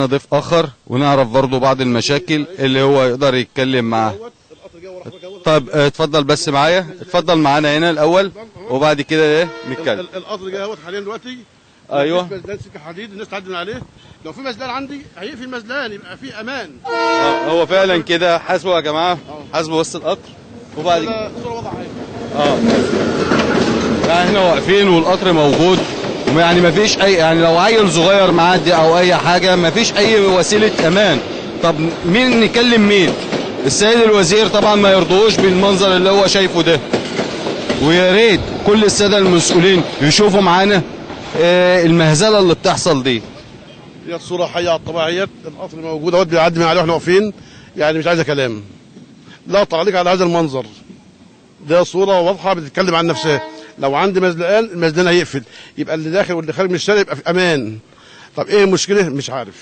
ضيف اخر ونعرف برضو بعض المشاكل اللي هو يقدر يتكلم معاه. طيب اتفضل بس معايا، اتفضل معانا هنا الاول وبعد كده ايه نتكلم. القطر جاي اهوت حاليا دلوقتي. ايوه. مزلان سكة حديد الناس تعدي من عليه، لو في مزلان عندي هيقفل المزلان يبقى في امان. هو فعلا كده. حاسبوا يا جماعة، حاسبوا بس القطر وبعد كده الصورة واضحة اهي. يعني احنا واقفين والقطر موجود، يعني ما فيش اي، يعني لو عيل صغير معدي او اي حاجة ما فيش اي وسيلة امان. طب مين نكلم مين؟ السيد الوزير طبعا ما يرضوش بالمنظر اللي هو شايفه ده، ويا ريت كل السادة المسؤولين يشوفوا معانا المهزلة اللي بتحصل دي. دي الصورة حيه على الطبيعيات، القطر موجود اهوت بيعدي من عليه واحنا واقفين، يعني مش عايزه كلام، لا تعليق على هذا المنظر. ده صوره واضحة بتتكلم عن نفسها. لو عندي مزلقان المزلقان هيقفل، يبقى اللي داخل واللي خارج من الشارع يبقى في امان. طب ايه المشكلة؟ مش عارف.